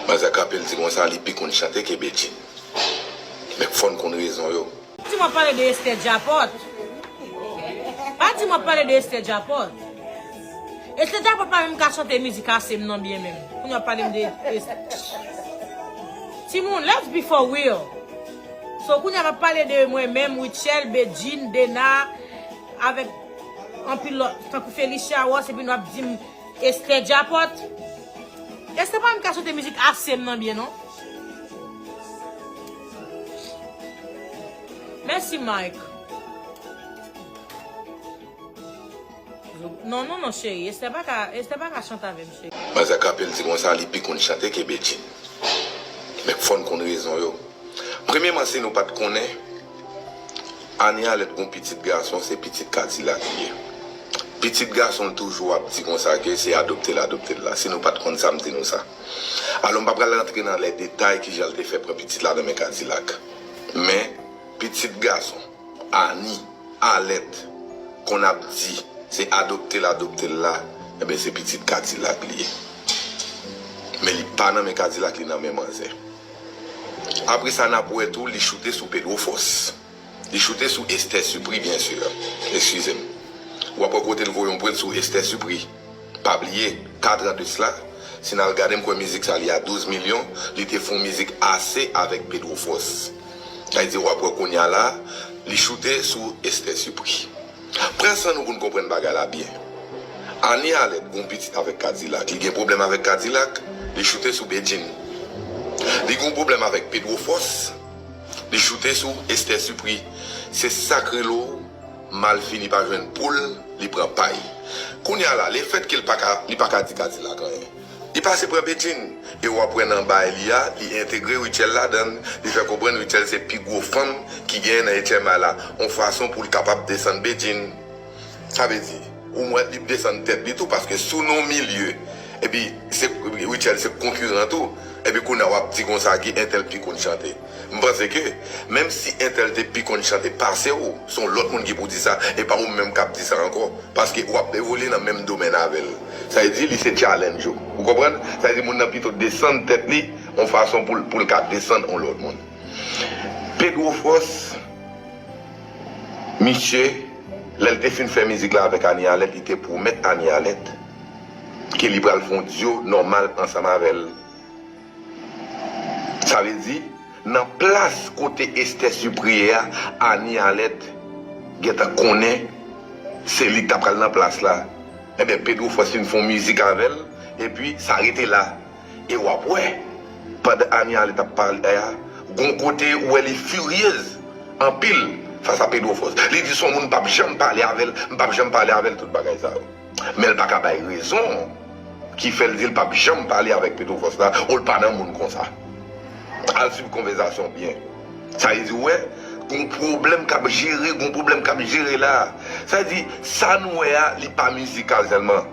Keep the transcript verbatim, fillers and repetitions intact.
Manzè kanpe l di konsa li pi konn chante ke Bedjine. Men fò n konn rezon yo. Di m w ap pale de Esther Djapot. Pa di m w ap pale de Esther Djapot. Esther Djapot pa menm ka chante mizik ase m nan byen menm. Kounye a w ap pale m de Esther. Timoun, let's be for real. So kounye a m ap pale de mwen menm, Rutshelle, Bedjine, Dena, avèk anpil lòt, tankou Felicia Ross, epi nou ap di m Esther Djapot. Esther pa menm ka chante mizik ase m nan byen non. Mèsi Mike. Non non non cheri, Esther pa ka, Esther pa ka chante avè m cheri. Manzè kanpe l di konsa li pi konn chante ke Bedjine. Men fò n konn rezon yo. Premyèman, si nou pa t konnen, Annie Alerte gon pitit gason, se pitit Kadilak li ye. Pitit gason l toujou ap di konsa ke se adopte l adopte l la. Si nou pa t konn sa, m di nou sa. Alò, m pa pral rantre nan lè detay kijan l te fè pran pitit la nan men Kadilak. Men, pitit gason, Annie Alerte, konn ap di se adopte l adopte l la, enben se pitit Kadilak li ye. Men li pa nan men Kadilak, li nan men manzè. Apre sa, n ap wè tou, li choute sou Pedro Force. Li choute sou Esther Supri, byen si. Eskize m. W ap wè kote l voye yon pwen sou Esther Supri. Pa bliye, kat an de sla, si n al gade, m kwè mizik sa li a douz milyon, li te fè yon mizik ase avèk Pedro Force. Sa vle di, w ap wè kounye a la, li choute sou Esther Supri. Pran san nou pou n konprann bagay la byen. Annie Alerte gon pitit avèk Kadilak. Li gen pwoblèm avèk Kadilak, li choute sou Bedjine. Li gon pwoblèm avèk Pedro Force, li choute sou Esther Supri. Se sa k rele w, mal fini pa jwenn poul, li pran pay. Kounye a la, lefètke l pa ka, li pa ka di Kadilak anyen. Li pase pran Bedjine. E w ap wè nan bay li a, li entegre Rutshelle ladan l, li fè konprann Rutshelle se pi gwo fanm ki genyen nan H M I la, yon fason pou l kapab desann Bedjine. Sa vle di, ou wè li desann tèt li tou, paske si w nan yon milye, epi se, Rutshelle se konkiran tou, epi kounye a w ap di konsa ke entèl pi konn chante. M panse ke, menm si entèl te pi konn chante pase w, se yon lòt moun ki pou di sa, e pa ou menm k ap di sa ankò. Paske w ap evolye nan menm domèn avè l. Sa vle di li se challenge ou. Ou konprann? Sa vle di moun nan pito desann tèt li yon fason pou l, pou l ka desann yon lòt moun. Pedro Force, misye, lè l te fin fè mizik la avèk Annie Alerte, li te pwomèt Annie Alerte ke li pral fè yon duo nòmal ansanm avè l. Sa vle di, nan plas kote Esther Supri ye a, Annie Alerte gentan konnen se li k ta pral nan plas la. Enben, Pedro Force fin fè yon mizik avè l, epi sa rete la. E w ap wè, pandan Annie Alerte ap pale a, gon kote ou wè li firyez anpil fas a Pedro Force. Li di se yon moun m p ap janm pale avè l, m p ap janm pale avè l, tout bagay sa yo. Men l pa ka bay rezon ki fè l di l p ap janm pale avèk Pedro Force la, ou l pa nan moun konsa. Al swiv konvèsasyon byen. Sa vle di, ou wè, gon pwoblèm k ap jere, gon pwoblèm k ap jere la. Sa vle di, sa nou wè a, li pa mizikal sèlman.